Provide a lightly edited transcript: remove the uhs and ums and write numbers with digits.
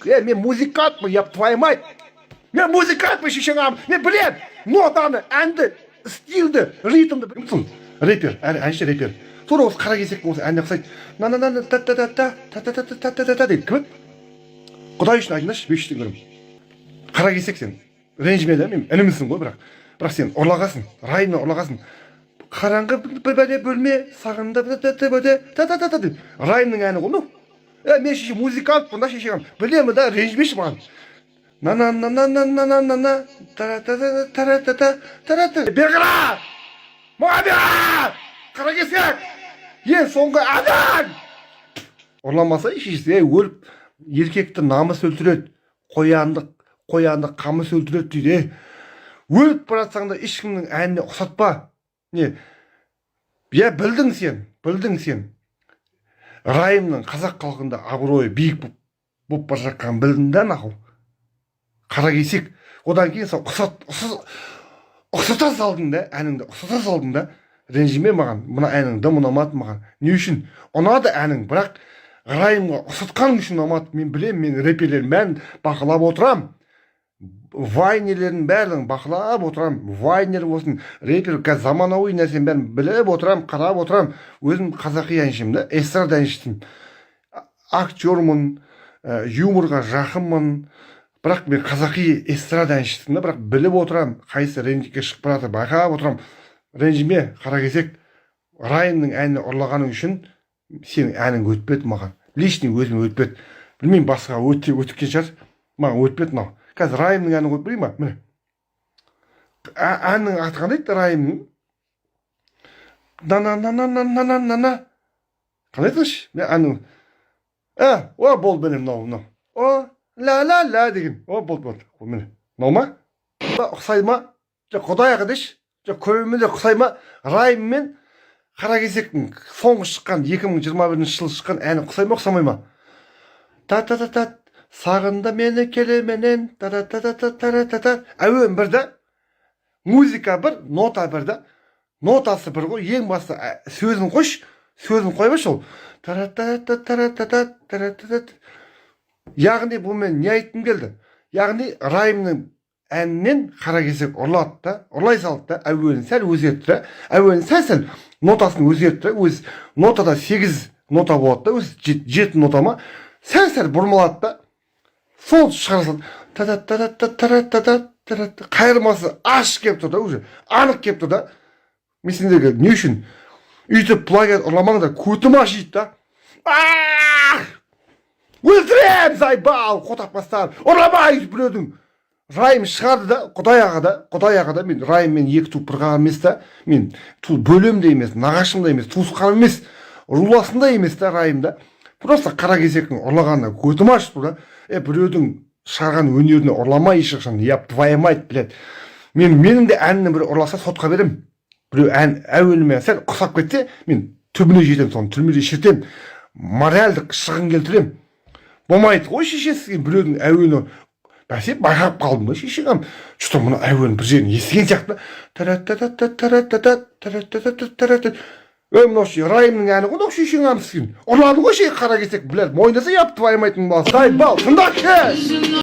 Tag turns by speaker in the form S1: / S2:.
S1: Музык, е, мен музыкантпын, еб твою мать. Мен музыкантпын, шешең. Мен білем нотаны, әнді, стильді, ритмді. Кімсің? Рэпер, әнші, рэпер. Тура осы Қара кесектің осы әніне ұқсайды. На на на та та та та та та та та та та та дейді. Кім еді? Құдай үшін айтыңдаршы, 500 теңге. Қара кесек, сен ренжіме да, мен інімсің ғой, бірақ сен ұрлағансың, Райымнан ұрлағансың. Қараңғы бір бәле бөлме сағында та та та та та деп, Райымның әні ғой мынау. Е, мен, шеше, музыкантпын да, шешем, білемін да, ренжімеші маған. На на на на на на на на на та та та та та та та та. Бері қара, маған бері. Қара кесек, ең соңғы әнің. Ұрламаса, шешесі, ей, өліп, еркекті намыс өлтіреді, қоянды қамыс өлтіреді дейді. Е, өліп бара жатсаң да, ешкімнің әніне ұқсатпа. Не иә, білдің сен, білдің сен, Райымның қазақ халқында абыройы биік болып бара жатқанын білдің да, нахуй, қара кесек. Одан кейін сен ұқсата салдың да, әніңді ұқсата салдың да. Ренжіме маған, мына әнің дым ұнамады маған. Не үшін? Ұнады әнің, бірақ Райымға ұқсатқаның үшін ұнамады. Мен білемін, мен рэперлердің бәрін бақылап отырамын, вайнерлердің барлығын бақылап отырамын. Вайнер болсын, рэпер, қазір заманауи нәрсенің бәрін біліп отырамын, қарап отырамын. Өзім қазақи әншімін да, эстрада әншісімін, актермын, юморға жақынмын, бірақ мен қазақи эстрада әншісімін да, бірақ біліп отырамын, қайсы трендке шығып бара жатыр, байқап отырамын. Ренжіме, қара кесек, Райымның әнін ұрлағаның үшін сенің әнің өтпеді маған, личный өзіме өтпеді. Білмеймін, басқа өте өтіп кеткен шығар, маған өтпеді мынау. Қазір Райымның әнін қойып берейін ба? Міне, әннің аты қандай еді Райымның? На на на на на на на на на, қалай айтыңызшы мен әннің? А, о, болды, міне, мынау, мынау, о ля ля ля деген. О, болды, болды, міне, мынау ма? Ұқсай ма? Жоқ, құдай деші, жоқ, көрермендер, ұқсай ма Райым мен Қара кесектің соңғы шыққан, 2021 жылы шыққан әні ұқсай ма, ұқсамай ма? Та та та та, сағында мені келеменен, та та та та та та та та. Әуен бір да, музыка бір, нота бір да, нотасы бір ғой. Ең басты сөзін қойшы, сөзін қоймашы ол та та та та та та та та та. Яғни бұнымен не айтқым келді? Яғни Райымның әнінен Қара кесек ұрлады да, ұрлай салды да, әуенін сәл өзгертті да, әуенін сәл сәл нотасын өзгертті да. Өзі нотада сегіз нота болады да, өзі жеті нота ма, сәл сәл бұрмалады да, сол шығара салды. Та та та та та та та та та. Қайырмасы ашық келіп тұр да, уже анық келіп тұр да. Мен сендерге не үшін өйтіп плагиат ұрламаңдар, көтім ашиды да. Өлтірем, заебал, қотақбастар, ұрлама өйтіп біреудің. Райым шығарды да, құдай аға да, құдай аға да. Мен Райыммен екі туып бір қаған емес та, мен бөлем де емес, нағашым да емес, туысқаным емес, руласым да емес та Райым да. Просто Қара кесектің ұрлағанына көтім ашып тұр да. Е, біреудің шығарған өнеріне ұрлама ешқашан, еб твою мать, блядь. Менің де әнімнен біреу ұрласа, сотқа беремін. Біреу ән әуеніме сәл ұқсап кетсе, мен түбіне жетемін, соны түрмеде шірітемін, моральдық шығын келтіремін. Болмайды ғой, шешесі, біреудің әуені. Бәсе, байқап қалдым да, шешең, че то мына әуен бір жерін естіген сияқты. Та-ра-та-та-та-та-та-та-та-та-та-та. Ей, мынау Райымның әні ғой мынау, шешең, сен ұрладың ғой, ше, қара кесек, блядь, мойындаса, еб твою мать, баласы, заебал, тыңдашы.